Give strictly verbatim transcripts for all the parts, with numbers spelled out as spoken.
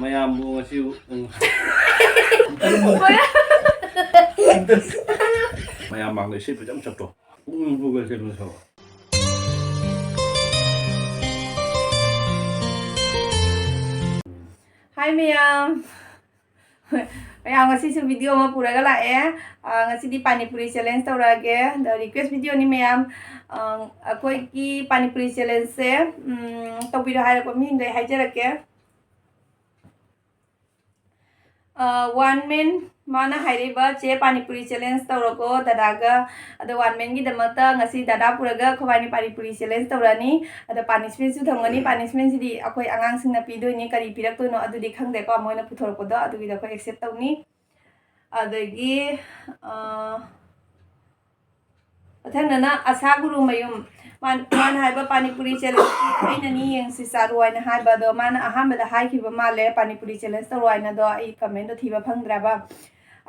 ꯃꯌꯥꯝꯕꯨ ꯉꯁꯤ, ꯎꯝ꯫ ꯃꯌꯥꯝ ꯃꯥꯡꯗ ꯏꯁꯩ ꯐꯖꯅ ꯁꯛꯇꯣ꯫ ꯄꯨꯛꯅꯤꯡ ꯍꯨꯒꯠꯁꯦ ꯁꯛꯑꯣ꯫ ꯍꯥꯏ ꯃꯌꯥꯝ꯫ ꯃꯌꯥꯝ, ꯉꯁꯤꯁꯨ video ꯑꯃ ꯄꯨꯔꯒ ꯂꯥꯛꯑꯦ꯫ ꯑ, ꯉꯁꯤꯗꯤ ꯄꯥꯅꯤꯄꯨꯔꯤ challenge ꯇꯧꯔꯛꯑꯒꯦ꯫ ꯑꯗꯣ request videoꯅꯤ ꯃꯌꯥꯝ꯫ ꯑ, ꯑꯩꯈꯣꯏꯒꯤ ꯄꯥꯅꯤꯄꯨꯔꯤ challengeꯁꯦ, ꯎꯝ, ꯇꯧꯕꯤꯔꯣ ꯍꯥꯏꯔꯛꯄ ꯃꯤꯁꯤꯡꯗꯣ ꯑꯩ ꯍꯥꯏꯖꯔꯛꯀꯦ꯫ ꯑ, one man, ꯃꯥꯅ ꯍꯥꯏꯔꯛꯏꯕ, "ꯆꯦ, ꯄꯥꯅꯤꯄꯨꯔꯤ challenge ꯇꯧꯔꯣꯀꯣ ꯗꯗꯥꯒ"꯫ ꯑꯗꯣ one manꯒꯤꯗꯃꯛꯇ ꯉꯁꯤ ꯗꯗꯥ ꯄꯨꯔꯒ ꯑꯩꯈꯣꯏꯕꯥꯅꯤ ꯄꯥꯅꯤꯄꯨꯔꯤ challenge ꯇꯧꯔꯛꯑꯅꯤ꯫ ꯑꯗꯣ punishmentꯁꯨ ꯊꯝꯒꯅꯤ꯫ Punishmentꯁꯤꯗꯤ ꯑꯩꯈꯣꯏ ꯑꯉꯥꯡꯁꯤꯡꯅ ꯄꯤꯗꯣꯏꯅꯤ꯫ ꯀꯔꯤ ꯄꯤꯔꯛꯇꯣꯏꯅꯣ ꯑꯗꯨꯗꯤ ꯈꯪꯗꯦꯀꯣ, ꯃꯣꯏꯅ ꯄꯨꯊꯣꯔꯛꯄꯗꯣ ꯑꯗꯨꯒꯤꯗꯣ ꯑꯩꯈꯣꯏ accept ꯇꯧꯅꯤ꯫ ꯑꯗꯒꯤ, ꯑ, ꯃꯊꯪꯗꯅ ꯑꯁꯥ ꯒꯨꯔꯨꯃꯌꯨꯝ꯫ ꯃꯥꯟ-, ꯃꯥꯅ ꯍꯥꯏꯕ, "ꯄꯥꯅꯤꯄꯨꯔꯤ challenge ꯑꯩꯅꯅꯤ, ꯌꯦꯡꯁꯤ ꯆꯥꯔꯣ" ꯍꯥꯏꯅ ꯍꯥꯏꯕ꯫ ꯑꯗꯣ ꯃꯥꯅ ꯑꯍꯥꯟꯕꯗ ꯍꯥꯏꯈꯤꯕ ꯃꯥꯜꯂꯦ, "ꯄꯥꯅꯤꯄꯨꯔꯤ challenge ꯇꯧꯔꯣ" ꯍꯥꯏꯅ꯫ ꯑꯗꯣ ꯑꯩ commentꯗꯣ ꯊꯤꯕ ꯐꯪꯗ꯭ꯔꯦꯕ꯫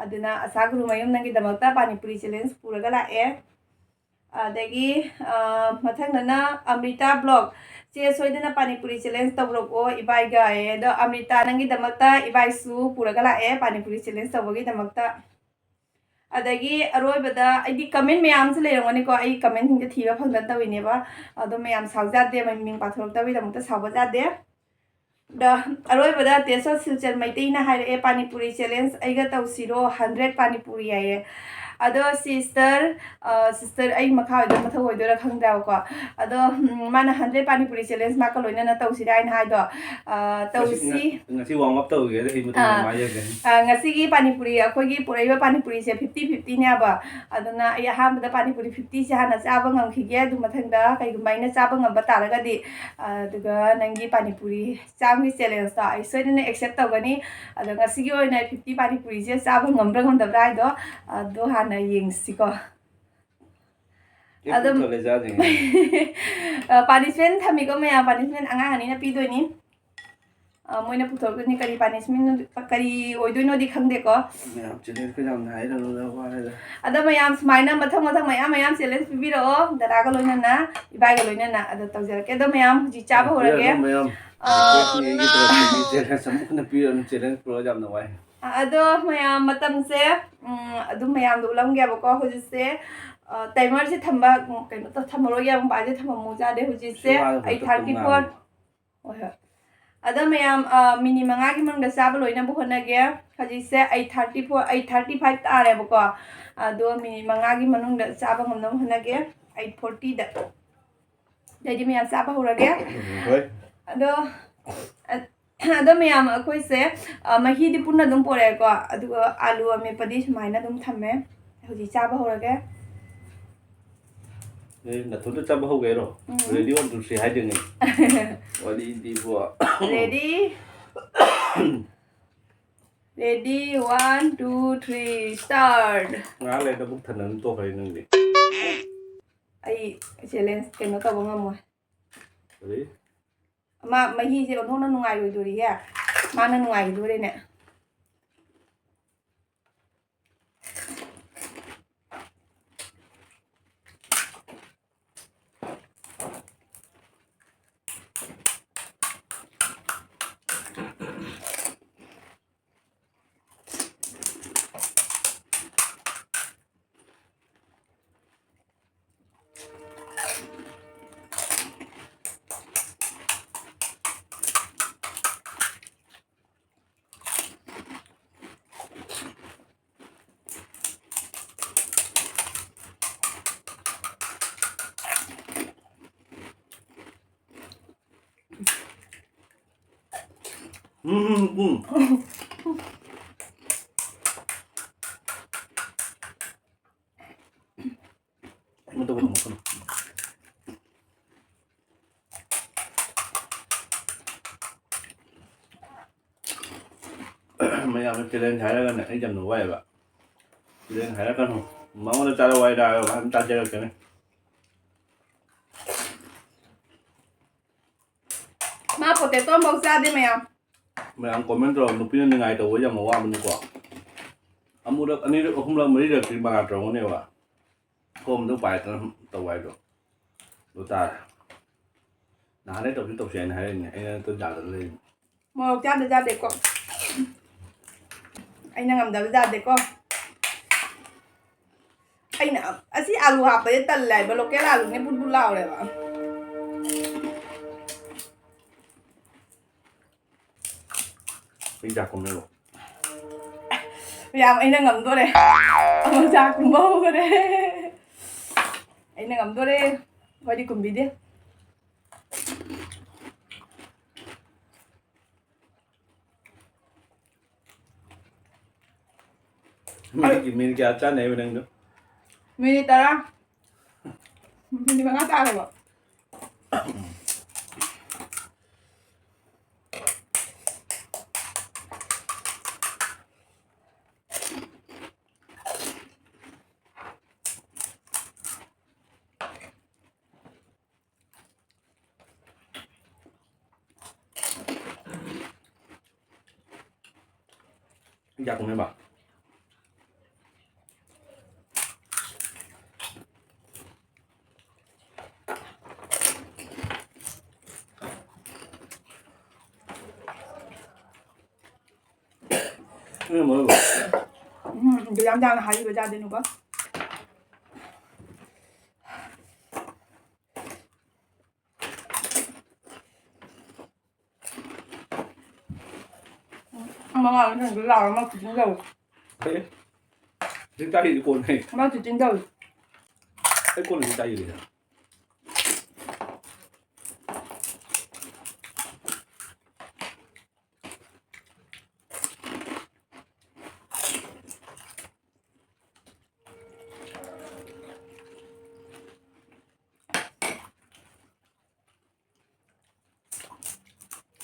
ꯑꯗꯨꯅ ꯑꯁꯥ ꯒꯨꯔꯨꯃꯌꯨꯝ, ꯅꯪꯒꯤꯗꯃꯛꯇ ꯄꯥꯅꯤꯄꯨꯔꯤ challenge ꯄꯨꯔꯒ ꯂꯥꯛꯑꯦ꯫ ꯑꯗꯒꯤ, ꯑ, ꯃꯊꯪꯗꯅ ꯑꯃ꯭ꯔꯤꯇꯥ vlog꯫ "ꯆꯦ, ꯁꯣꯏꯗꯅ ꯄꯥꯅꯤꯄꯨꯔꯤ challenge ꯇꯧꯔꯛꯑꯣ ꯏꯕꯥꯏꯒ" ꯍꯥꯏꯌꯦ꯫ ꯑꯗꯣ ꯑꯃ꯭ꯔꯤꯇꯥ, ꯅꯪꯒꯤꯗꯃꯛꯇ ꯏꯕꯥꯏꯁꯨ ꯄꯨꯔꯒ ꯂꯥꯛꯑꯦ ꯄꯥꯅꯤꯄꯨꯔꯤ challenge ꯇꯧꯕꯒꯤꯗꯃꯛꯇ꯫ ꯑꯗꯒꯤ ꯑꯔꯣꯏꯕꯗ, ꯑꯩꯗꯤ comment ꯃꯌꯥꯝꯁꯨ ꯂꯩꯔꯝꯒꯅꯤꯀꯣ, ꯑꯩ commentꯁꯤꯡꯁꯦ ꯊꯤꯕ ꯐꯪꯗꯅ ꯇꯧꯔꯤꯅꯦꯕ꯫ ꯑꯗꯣ ꯃꯌꯥꯝ ꯁꯥꯎꯖꯥꯗꯦ, ꯃꯃꯤꯡ ꯄꯥꯊꯣꯔꯛꯇꯕꯒꯤꯗꯃꯛꯇ ꯁꯥꯎꯕ ꯌꯥꯗꯦ꯫ ꯑꯗ ꯑꯔꯣꯏꯕꯗ ꯇꯦꯁꯣ ꯁꯤꯜꯆꯔ ꯃꯩꯇꯩꯅ ꯍꯥꯏꯔꯛꯑꯦ, "ꯄꯥꯅꯤꯄꯨꯔꯤ challenge ꯑꯩꯒ ꯇꯧꯁꯤꯔꯣ, hundred ꯄꯥꯅꯤꯄꯨꯔꯤ" ꯍꯥꯏꯌꯦ꯫ ꯑꯗꯣ sister, ꯑ, sister, ꯑꯩ ꯃꯈꯥ ꯑꯣꯏꯗꯣꯏꯔꯥ ꯃꯊꯛ ꯑꯣꯏꯗꯣꯏꯔꯥ ꯈꯪꯗ꯭ꯔꯦꯕꯀꯣ꯫ ꯑꯗꯣ, ꯎꯝ, ꯃꯥꯅ hundred ꯄꯥꯅꯤꯄꯨꯔꯤ challenge ꯃꯥꯒ ꯂꯣꯏꯅꯅ ꯇꯧꯁꯤꯔꯥ ꯍꯥꯏꯅ ꯍꯥꯏꯗꯣ, ꯑ, ꯉꯁꯤ, ꯇꯧꯁꯤ꯫ ꯉ-, ꯉꯁꯤ warm up ꯇꯧꯒꯦꯗ ꯑꯩ ꯃꯇꯨꯡ ꯑꯥ꯫ ꯑꯗꯨꯝ ꯍꯥꯏꯖꯔꯛꯀꯦ꯫ ꯑ, ꯉꯁꯤꯒꯤ ꯄꯥꯅꯤꯄꯨꯔꯤ, ꯑꯩꯈꯣꯏꯒꯤ ꯄꯨꯔꯛꯏꯕ ꯄꯥꯅꯤꯄꯨꯔꯤꯁꯦ fifty fiftyꯅꯦꯕ꯫ ꯑꯗꯨꯅ ꯑꯩ ꯑꯍꯥꯟꯕꯗ ꯄꯥꯅꯤꯄꯨꯔꯤ fiftyꯁꯦ ꯍꯥꯟꯅ ꯆꯥꯕ ꯉꯝꯈꯤꯒꯦ꯫ ꯑꯗꯨ ꯃꯊꯪꯗ ꯀꯩꯒꯨꯝꯕ ꯑꯩꯅ ꯆꯥꯕ ꯉꯝꯕ ꯇꯥꯔꯒꯗꯤ, ꯑ, ꯑꯗꯨꯒ ꯅꯪꯒꯤ ꯄꯥꯅꯤꯄꯨꯔꯤ ꯆꯥꯝꯒꯤ challengeꯇꯣ ꯑꯩ ꯁꯣꯏꯗꯅ accept ꯇꯧꯒꯅꯤ꯫ ꯑꯗꯣ ꯉꯁꯤꯒꯤ ꯑꯣꯏꯅ fifty ꯄꯥꯅꯤꯄꯨꯔꯤꯁꯦ ꯆꯥꯕ ꯉꯝꯕ꯭ꯔꯥ ꯉꯝꯗꯕ꯭ꯔꯥ ꯍꯥꯏꯗꯣ, ꯑꯗꯣ ꯍꯥꯟꯅ ꯌꯦꯡꯁꯤꯀꯣ꯫ ꯑꯦ, ꯑꯗꯨꯝ ꯄꯨꯊꯣꯛꯂꯦ, ꯆꯥꯗ꯭ꯔꯤꯉꯩꯗ꯫ ꯑ, punishment ꯊꯝꯃꯤꯀꯣ ꯃꯌꯥꯝ, punishment ꯑꯉꯥꯡ ꯑꯅꯤꯅ ꯄꯤꯗꯣꯏꯅꯤ꯫ ꯑ, ꯃꯣꯏꯅ ꯄꯨꯊꯣꯔꯛꯇꯣꯏꯅꯤ꯫ ꯀꯔꯤ ꯄꯥꯅꯤꯁꯃꯦꯟ, ꯀꯔꯤ ꯑꯣꯏꯗꯣꯏꯅꯣꯗꯤ ꯈꯪꯗꯦꯀꯣ꯫ ꯃꯌꯥꯝ ꯆꯦꯂꯦꯟꯖꯀ ꯌꯥꯝꯅ ꯍꯥꯏꯔꯅꯨꯗ, ꯋꯥꯔꯦꯗ꯫ ꯑꯗꯣ ꯃꯌꯥꯝ ꯁꯨꯃꯥꯏꯅ ꯃꯊꯪ ꯃꯊꯪ ꯃꯌꯥꯝ ꯃꯌꯥꯝ ꯆꯦꯂꯦꯟꯖ ꯄꯤꯕꯤꯔꯛꯑꯣ, ꯗꯗꯥꯒ ꯂꯣꯏꯅꯅ, ꯏꯕꯥꯏꯒ ꯂꯣꯏꯅꯅ꯫ ꯑꯗꯣ ꯇꯧꯖꯔꯛꯀꯦ꯫ ꯑꯗꯣ ꯃꯌꯥꯝ ꯍꯧꯖꯤꯛ ꯆꯥꯕ ꯍꯧꯔꯒꯦ꯫ ꯃꯌꯥꯝ ꯑ, ꯔꯤꯀ꯭ꯋꯦꯁꯅꯤ ꯑꯩꯒꯤ ꯇꯔꯐꯇꯒꯤ꯫ ꯆꯦꯂꯦꯟꯖ ꯑꯃꯨꯛ ꯍꯟꯅ ꯄꯤꯔꯅꯨ, ꯆꯦꯂꯦꯟꯖ ꯄꯨꯔꯛꯑꯣ, ꯌꯥꯝꯅ ꯋꯥꯏ꯫ ꯑꯗꯣ ꯃꯌꯥꯝ, ꯃꯇꯝꯁꯦ, ꯎꯝ, ꯑꯗꯨꯝ ꯃꯌꯥꯝꯗꯣ ꯎꯠꯂꯝꯒꯦꯕꯀꯣ꯫ ꯍꯧꯖꯤꯛꯁꯦ, ꯑ, ꯇꯥꯏꯃꯔꯁꯦ ꯊꯝꯕ, ꯎꯝ, ꯀꯩꯅꯣ ꯇꯧ-, ꯊꯝꯃꯔꯣꯏꯒꯦ, ꯃꯣꯕꯥꯏꯜꯁꯦ ꯊꯝꯃꯝꯃꯣ ꯌꯥꯗꯦ꯫ ꯍꯧꯖꯤꯛꯁꯦ ꯁꯤ ꯋꯥꯗꯣ ꯑꯩꯠ ꯈꯛꯇ ꯊꯥꯔꯇꯤ ꯇꯨꯝ ꯐꯣꯔ꯫ ꯉꯥꯏꯔꯣ꯫ ꯍꯣꯏ, ꯍꯣꯏ꯫ ꯑꯗꯣ ꯃꯌꯥꯝ, ꯑ, ꯃꯤꯅꯤꯠ ꯃꯉꯥꯒꯤ ꯃꯅꯨꯡꯗ ꯆꯥꯕ ꯂꯣꯏꯅꯕ ꯍꯣꯠꯅꯒꯦ꯫ ꯍꯧꯖꯤꯛꯁꯦ eight thirty four, eight thirty five ꯇꯥꯔꯦꯕꯀꯣ꯫ ꯑꯗꯣ ꯃꯤꯅꯤꯠ ꯃꯉꯥꯒꯤ ꯃꯅꯨꯡꯗ ꯆꯥꯕ ꯉꯝꯅꯕ ꯍꯣꯠꯅꯒꯦ꯫ ꯑꯩꯠ ꯐꯣꯔꯇꯤꯗ꯫ ꯑꯗꯩꯗꯤ ꯃꯌꯥꯝ ꯆꯥꯕ ꯍꯧꯔꯒꯦ꯫ ꯍꯣꯏ꯫ ꯑꯗꯣ, ꯑ-, ꯑꯗꯣ ꯃꯌꯥꯝ ꯑꯩꯈꯣꯏꯁꯦ, ꯑ, ꯃꯍꯤꯗꯤ ꯄꯨꯟꯅ ꯑꯗꯨꯝ ꯄꯣꯔꯛꯑꯦꯀꯣ꯫ ꯑꯗꯨꯒ ꯑꯥꯂꯨ ꯑꯃꯦꯠꯄꯗꯤ ꯁꯨꯃꯥꯏꯅ ꯑꯗꯨꯝ ꯊꯝꯃꯦ꯫ ꯍꯧꯖꯤꯛ ꯆꯥꯕ ꯍꯧꯔꯒꯦ꯫ ꯑꯦ, ꯅꯊꯟꯇ ꯆꯥꯕ ꯍꯧꯒꯦ ꯍꯥꯏꯔꯣ? ꯎꯝ꯫ Ready, one, two, three ꯍꯥꯏꯗꯣꯏꯅꯦ꯫ ꯋꯥꯔꯤꯗꯤꯕꯣ꯫ Ready? Ready, one, two, three, start. ꯉꯥꯏꯍꯥꯛ ꯂꯩꯔꯒ ꯄꯨꯛ ꯊꯟꯅꯕ ꯇꯣꯛꯈ꯭ꯔꯦ ꯅꯪꯗꯤ꯫ ꯑꯩ ꯆꯦꯂꯦꯟꯖ ꯀꯩꯅꯣ ꯇꯧꯕ ꯉꯝꯃꯣꯏ꯫ Ready? ꯃꯥ ꯃꯍꯤꯁꯦ ꯑꯣꯟꯊꯣꯛꯅ ꯅꯨꯡꯉꯥꯏꯔꯣꯏꯗꯣꯔꯤꯌꯦ꯫ ꯃꯥꯅ ꯅꯨꯡꯉꯥꯏꯈꯤꯗꯣꯔꯦꯅꯦ꯫ ꯎꯝ, ꯎꯝ, ꯎꯝ꯫ ꯀꯩꯅꯣ ꯇꯧꯕ ꯊꯝꯃꯛꯀꯅꯨ꯫ ꯃꯌꯥꯝꯅ ꯆꯦꯂꯦꯟꯖ ꯍꯥꯏꯔꯒꯅꯦ ꯑꯩ ꯌꯥꯝꯅ ꯋꯥꯏꯑꯦꯕ꯫ ꯆꯦꯂꯦꯟꯖ ꯍꯥꯏꯔꯛꯀꯅꯨ꯫ ꯃꯉꯣꯟꯗ ꯆꯥꯔꯛꯑꯣ ꯍꯥꯏꯔꯒ ꯃꯥ ꯑꯗꯨꯝ ꯆꯥꯖꯔꯛꯀꯅꯤ꯫ ꯃꯥ ꯄꯣꯇꯦꯇꯣ ꯑꯃꯐꯥꯎ ꯆꯥꯗꯦ ꯃꯌꯥꯝ꯫ ꯃꯌꯥꯝ comment ꯇꯧꯔꯒ ꯅꯨꯄꯤꯅ ꯅꯤꯡꯉꯥꯏ ꯇꯧꯕ ꯌꯥꯝ ꯑꯋꯥꯕꯅꯤꯀꯣ꯫ ꯑꯃꯨꯔꯛ, ꯑꯅꯤꯔꯛ, ꯑꯍꯨꯝꯂꯛ, ꯃꯔꯤꯔꯛꯇꯤ ꯃꯉꯥ ꯇꯧꯔꯝꯒꯅꯦꯕ꯫ ꯐꯣꯝꯗꯨ ꯄꯥꯏꯗꯅ ꯇꯧꯕ ꯍꯥꯏꯗꯣ꯫ ꯑꯗꯨ ꯇꯥꯔꯦ꯫ ꯅꯍꯥꯟꯗꯩ ꯇꯧꯁꯤ ꯇꯧꯁꯤ ꯍꯥꯏꯅ ꯍꯥꯏꯔꯛꯏꯅꯦ꯫ ꯑꯩꯅ ꯅꯠꯇ ꯌꯥꯗꯅ ꯂꯩꯔꯤꯅꯦ꯫ ꯃꯣꯔꯣꯛ ꯆꯥꯗ ꯌꯥꯗꯦꯀꯣ꯫ ꯑꯩꯅ ꯉꯝꯗꯕ ꯌꯥꯗꯦꯀꯣ꯫ ꯑꯩꯅ ꯑꯁꯤ ꯑꯥꯂꯨ ꯍꯥꯞꯄꯁꯦ ꯇꯜꯂꯦ ꯍꯥꯏꯕ꯫ Local ꯑꯥꯂꯨꯅꯦ ꯕꯨꯠ ꯕꯨꯠ ꯂꯥꯎꯔꯦꯕ꯫ ꯑꯩ ꯆꯥꯛ ꯀꯨꯝꯅꯔꯣ꯫ ꯌꯥꯝ ꯑꯩꯅ ꯉꯝꯗꯣꯔꯦ꯫ ꯑꯃ ꯆꯥꯛ ꯀꯨꯝꯕ ꯍꯧꯈꯔꯦ꯫ ꯑꯩꯅ ꯉꯝꯗꯣꯔꯦ꯫ ꯑꯩꯈꯣꯏꯗꯤ ꯀꯨꯝꯕꯤꯗꯦ꯫ ꯃꯤꯅꯤꯠ, ꯃꯤꯅꯤꯠ ꯀꯌꯥ ꯆꯥꯅꯦꯕ ꯅꯪꯗꯣ? ꯃꯤꯅꯤꯠ ꯇꯔꯥ꯫ ꯃꯤꯅꯤꯠ ꯃꯉꯥ ꯇꯥꯔꯕꯣ? ꯌꯥꯛꯄꯅꯦꯕ꯫ ꯎꯝ, ꯃꯣꯔꯣꯛ꯫ ꯎꯝ, ꯑꯗꯨ ꯌꯥꯝ ꯌꯥꯝꯅ ꯍꯥꯏꯔꯤꯕ ꯌꯥꯗꯦꯅꯨꯀꯣ꯫ ꯃꯉꯥꯜ ꯍꯦꯟꯗꯣ ꯂꯥꯎꯔ ꯃꯥ ꯈꯨꯖꯤꯟ ꯇꯧꯏ꯫ ꯀꯔꯤ? ꯍꯧꯖꯤꯛ ꯆꯥꯔꯤꯗꯤ ꯀꯣꯟꯅ ꯍꯦꯛ꯫ ꯃꯥ ꯈꯨꯖꯤꯟ ꯇꯧꯏ꯫ ꯑꯩ ꯀꯣꯟꯅ ꯍꯧꯖꯤꯛ ꯆꯥꯔꯤꯗꯤ꯫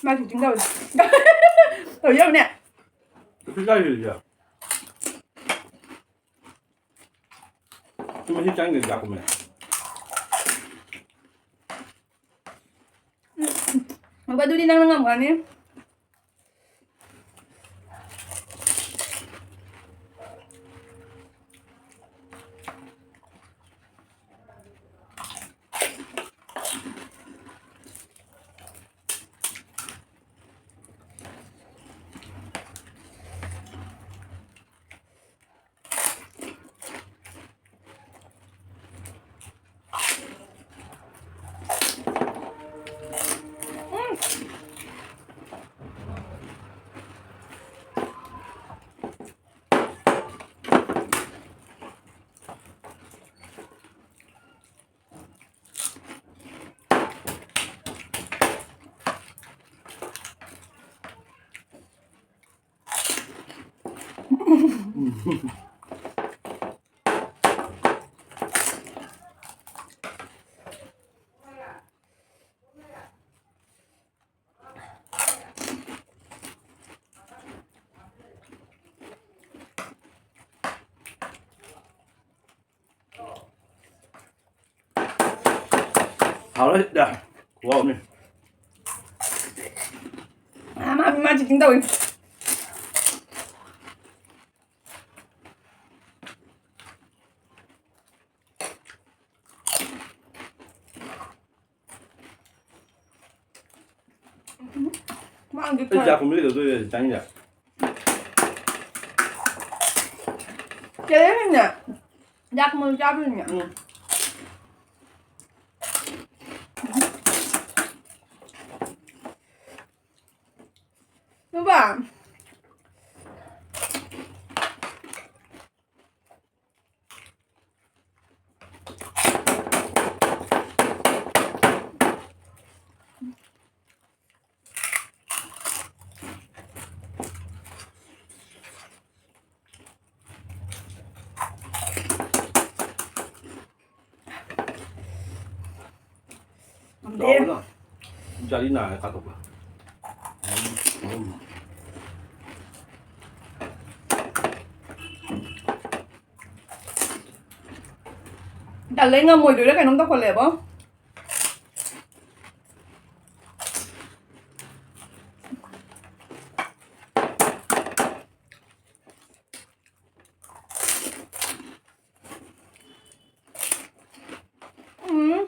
ꯃꯥ ꯈꯨꯖꯤꯟ ꯇꯧꯏ꯫ ꯇꯧ ꯌꯥꯕꯅꯦ꯫ ꯀꯩꯁꯨ ꯆꯥꯏꯔꯣꯏꯗ꯫ ꯁꯤ ꯃꯍꯤ ꯆꯪꯗ꯭ꯔꯗꯤ ꯆꯥꯛ ꯀꯨꯝꯃꯦ꯫ ꯎꯝ, ꯎꯝ꯫ ꯑꯗꯨꯗꯤ ꯅꯪꯅ ꯉꯝꯒꯅꯤ꯫ ꯍꯥꯎꯔꯦ꯫ ꯈꯨꯍꯥꯎ ꯑꯃꯅꯤ꯫ ꯑꯥ, ꯃꯥ, ꯃꯥ cheating ꯇꯧꯋꯤ꯫ ꯃꯥꯒꯤ ꯑꯩ ꯈꯔ ꯆꯥꯛ ꯄꯨꯝꯕ ꯂꯩꯗꯧꯗꯣꯏꯔꯦ ꯆꯥꯅꯤꯡꯗꯦ꯫ ꯆꯦꯔꯦꯅꯅꯦ, ꯆꯥꯛ ꯃꯔꯨ ꯆꯥꯕꯅꯤꯅꯦ꯫ ꯎꯝ꯫ ꯅꯨꯄꯥ꯫ ꯉꯝꯗꯦ꯫ ꯆꯥꯎꯕꯅ ꯖꯥꯂꯤ ꯅꯥꯔꯦ ꯀꯥꯊꯣꯛꯄ꯫ ꯇꯜꯂꯦ, ꯉꯝꯃꯣꯏꯗꯣꯏꯔꯥ ꯀꯩꯅꯣꯝ ꯇꯧꯈꯠꯂꯛꯑꯦꯕꯣ꯫ ꯎꯝ꯫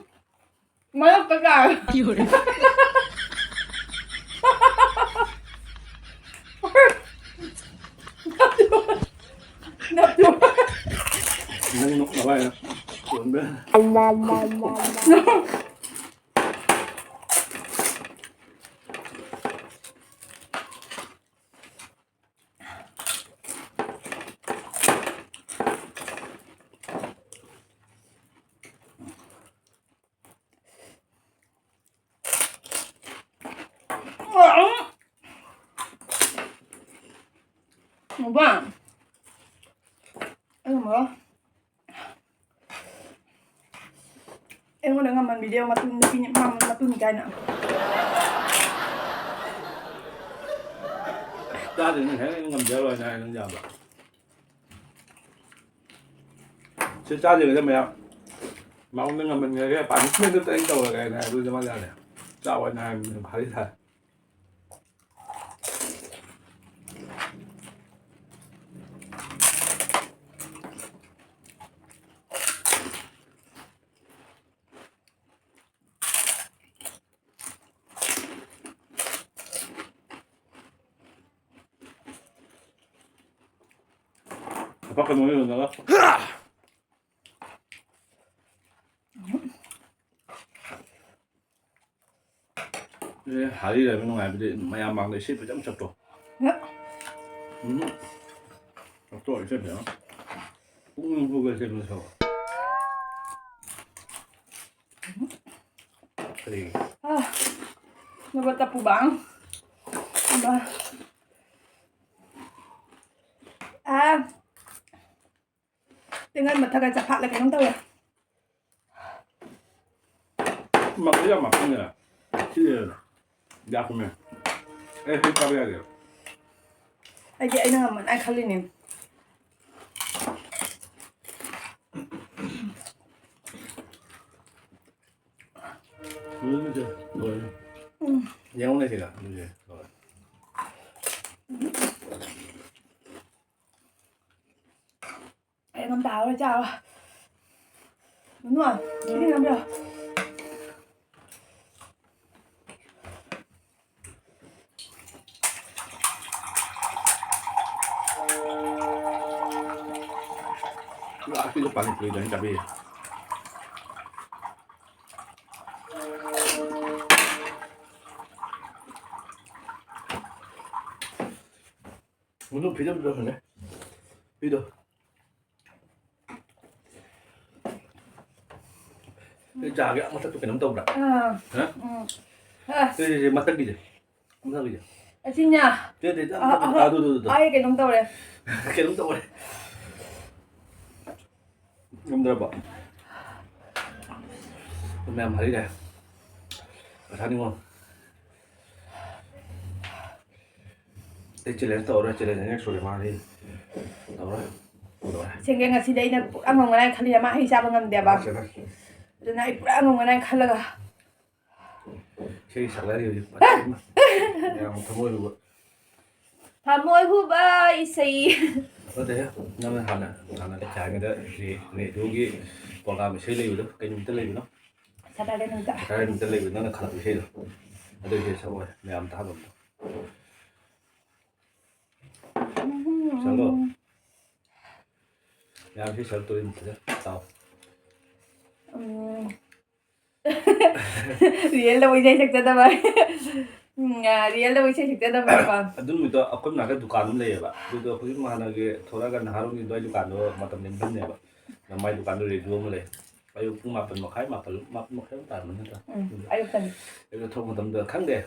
ꯃꯔꯛꯇ ꯇꯥꯔꯦ꯫ ꯅꯪ ꯅꯣꯛꯅꯕ ꯍꯥꯏꯅ ꯀꯣꯟꯕ꯫ ꯕꯥ, ꯑꯩ ꯉꯝꯃꯔꯣꯏ꯫ ꯑꯩꯉꯣꯟꯗ ꯉꯝꯍꯟꯕꯤꯗꯦ ꯃꯇꯨ ꯅꯨꯄꯤꯅꯤ, ꯃꯥ ꯃꯇꯨꯅꯤ ꯀꯥꯏꯅ꯫ ꯆꯥꯗꯣꯏꯅꯤ, ꯍꯦꯛ ꯉꯝꯖꯔꯣꯏꯅ ꯍꯥꯏ ꯅꯪ ꯌꯥꯕ꯫ ꯁꯤ ꯆꯥꯗ꯭ꯔꯤꯉꯩꯗ ꯃꯌꯥꯝ ꯃꯉꯣꯟꯗ ꯉꯝꯍꯟꯈ꯭ꯔꯒꯦ, ꯄꯥꯅꯤꯁꯃꯦꯟꯗꯨ ꯑꯩ ꯇꯧꯔꯒꯦ ꯍꯥꯏꯅ ꯍꯥꯏꯕꯗꯨꯗ ꯃꯥ ꯌꯥꯔꯦ꯫ ꯆꯥꯎ ꯍꯥꯏꯅ ꯍꯥꯏꯕꯅꯤꯅ ꯐꯥꯔꯤ ꯊꯥꯔꯦ꯫ ꯂꯨꯄꯥ ꯀꯩꯅꯣ ꯌꯣꯟꯅꯕ꯫ ꯑꯦ, ꯍꯥꯔꯤ ꯂꯩꯕ ꯅꯨꯡꯉꯥꯏꯕꯗꯤ ꯃꯌꯥꯝ ꯃꯥꯡꯗ ꯏꯁꯩ ꯐꯖꯅ ꯁꯛꯇꯣ꯫ ꯍꯣꯏ꯫ ꯎꯝ꯫ ꯁꯛꯇꯣ ꯏꯁꯩ ꯐꯖꯅ꯫ ꯄꯨꯛꯅꯤꯡ ꯍꯨꯒꯠꯁꯦ ꯑꯗꯨꯝ ꯁꯛꯑꯣ꯫ ꯀꯔꯤ? ꯑꯥ, ꯅꯕ ꯇꯞꯄꯨ ꯕꯥꯡ꯫ ꯑꯃ꯫ ꯑꯥ꯫ ꯇꯦꯡꯒꯟ ꯃꯊꯛꯀ ꯆꯐꯥꯠꯂ ꯀꯩꯅꯣꯝ ꯇꯧꯋꯦ꯫ ꯃꯈꯜ ꯌꯥꯝ ꯃꯥꯡꯍꯟꯗꯅ꯫ ꯁꯤ ꯌꯥꯛꯄꯅꯦ꯫ ꯑꯦ, ꯁꯤ ꯆꯥꯕ ꯌꯥꯗꯦ꯫ ꯑꯩꯗꯤ ꯑꯩꯅ ꯉꯝꯃꯅꯤ ꯍꯥꯏ ꯈꯜꯂꯤꯅꯦ꯫ ꯂꯣꯏꯔꯦ, ꯂꯣꯏꯔꯦ꯫ ꯎꯝ꯫ ꯌꯦꯡꯉꯨꯅꯦ ꯁꯤꯗ꯫ ꯑꯗꯨꯁꯦ ꯂꯣꯏꯔꯦ꯫ ꯑꯩ ꯑꯗꯨꯝ ꯇꯥꯔꯣꯏ ꯆꯥꯔꯣ꯫ ꯅꯨꯅꯨ, ꯏꯁꯤꯡ ꯑꯝ ꯄꯤꯔꯛꯑꯣ꯫ ꯂꯥꯁꯀꯤꯗꯣ ꯄꯥꯅꯤ ꯄꯨꯔꯤꯗꯣ ꯑꯩꯅ ꯆꯥꯕꯤꯔꯦ꯫ ꯃꯗꯨ ꯐꯤꯗꯝꯗꯣ ꯍꯪꯉꯦ꯫ ꯐꯤꯗꯣ꯫ ꯅꯣꯏ ꯆꯥꯒꯤ ꯃꯊꯛꯇ ꯀꯩꯅꯣꯝ ꯇꯧꯕ꯭ꯔꯥ? ꯑꯥ꯫ ꯍꯥ? ꯎꯝ꯫ ꯑꯁ꯫ ꯁꯤ, ꯁꯤ, ꯁꯤ, ꯃꯊꯛꯀꯤꯁꯦ꯫ ꯃꯊꯛꯀꯤꯁꯦ꯫ ꯑꯁꯤꯅ ꯇꯦ, ꯇꯦ, ꯇꯦ, ꯑ, ꯑ, ꯑ, ꯑꯗꯨ, ꯑꯗꯨ, ꯑꯗꯨ꯫ ꯑꯩ ꯀꯩꯅꯣꯝ ꯇꯧꯔꯦ꯫ ꯀꯩꯅꯣꯝ ꯇꯧꯔꯦ꯫ ꯉꯝꯗ꯭ꯔꯕꯣ? ꯃꯌꯥꯝ ꯍꯥꯏꯔꯤꯔꯦ꯫ ꯄꯩꯁꯥ ꯅꯤꯉꯣ꯫ ꯑꯩ challenge ꯇꯧꯔꯔꯣꯏ, challenge next ꯁꯨꯔꯦ ꯃꯥꯗꯤ꯫ ꯇꯧꯔꯣꯏ꯫ ꯇꯧꯔꯣꯏ꯫ ꯁꯦꯡꯒꯦ ꯉꯁꯤꯗꯤ ꯑꯩꯅ ꯄꯨꯔꯥ ꯉꯝꯒꯅꯤ ꯍꯥꯏꯅ ꯈꯜꯂꯤ, ꯃꯥ ꯍꯩ ꯆꯥꯕ ꯉꯝꯗꯦꯕ꯫ ꯂꯥꯛꯁꯦ, ꯂꯥꯛꯁꯦ꯫ ꯑꯗꯨꯅ ꯑꯩ ꯄꯨꯔꯥ ꯉꯝꯒꯅꯤ ꯍꯥꯏꯅ ꯈꯜꯂꯒ꯫ ꯏꯁꯩ ꯁꯛꯂꯛꯑꯗꯤ ꯍꯧꯖꯤꯛ ꯌꯥꯝ ꯊꯃꯣꯏ ꯍꯨꯕ꯫ ꯊꯃꯣꯏ ꯍꯨꯕ ꯏꯁꯩ꯫ ꯅꯠꯇꯦꯍꯦ, ꯅꯪꯅ ꯍꯥꯟꯅ, ꯍꯥꯟꯅ ꯂꯩꯁꯥꯔꯤꯉꯩꯗ ꯔꯦ-, ꯔꯦꯗꯤꯑꯣꯒꯤ program ꯏꯁꯩ ꯂꯩꯕꯗꯣ, ꯀꯩ ꯅꯨꯃꯤꯠꯇ ꯂꯩꯕꯅꯣ? Saturday ꯅꯨꯃꯤꯠꯇ꯫ Saturday ꯅꯨꯃꯤꯠꯇ ꯂꯩꯕꯗꯣ, ꯅꯪꯅ ꯈꯜꯂꯛꯄ ꯏꯁꯩꯗꯣ꯫ ꯑꯗꯨ ꯏꯁꯩ ꯁꯛꯑꯣ, ꯃꯌꯥꯝ ꯇꯥꯍꯜꯂꯣ꯫ ꯆꯠꯂꯣ꯫ ꯃꯌꯥꯝ ꯏꯁꯩ ꯁꯛꯂꯛꯇꯣꯔꯤ, ꯐꯖꯅ ꯇꯥꯎ꯫ ꯎꯝ꯫ Real ꯗꯕꯨ ꯏꯁꯩ ꯁꯛꯆꯗꯕ꯫ ꯎꯝ, ꯑ, real ꯗꯕꯨ ꯏꯁꯩ ꯁꯛꯆꯗꯕꯀꯣ꯫ ꯑꯗꯨ ꯅꯨꯃꯤꯠꯇꯣ ꯑꯩꯈꯣꯏ ꯃꯅꯥꯛꯇ ꯗꯨꯀꯥꯟ ꯑꯃ ꯂꯩꯌꯦꯕ꯫ ꯑꯗꯨꯗꯣ ꯍꯧꯖꯤꯛ ꯍꯥꯟꯅꯒꯤ ꯊꯣꯔꯛꯑꯒ ꯅꯍꯥꯔꯣꯟꯒꯤ ꯑꯗꯨꯋꯥꯏ ꯗꯨꯀꯥꯟꯗꯣ ꯃꯇꯝ ꯂꯦꯟꯐꯝꯅꯦꯕ꯫ ꯑꯗ ꯃꯥꯏ ꯗꯨꯀꯥꯟꯗꯣ ꯔꯦꯗꯤꯑꯣ ꯑꯃ ꯂꯩ꯫ ꯑꯌꯨꯛ ꯄꯨꯡ ꯃꯥꯄꯟ ꯃꯈꯥꯏ, ꯃꯥꯄꯟ, ꯃꯥꯄꯟ ꯃꯈꯥꯏ ꯑꯃ ꯇꯥꯔꯝꯃꯅꯤ ꯅꯠꯇ꯭ꯔꯥ? ꯎꯝ, ꯑꯌꯨꯛꯇꯅꯤ꯫ ꯑꯗꯨꯗ ꯊꯣꯛꯄ ꯃꯇꯝꯗ ꯈꯪꯗꯦ꯫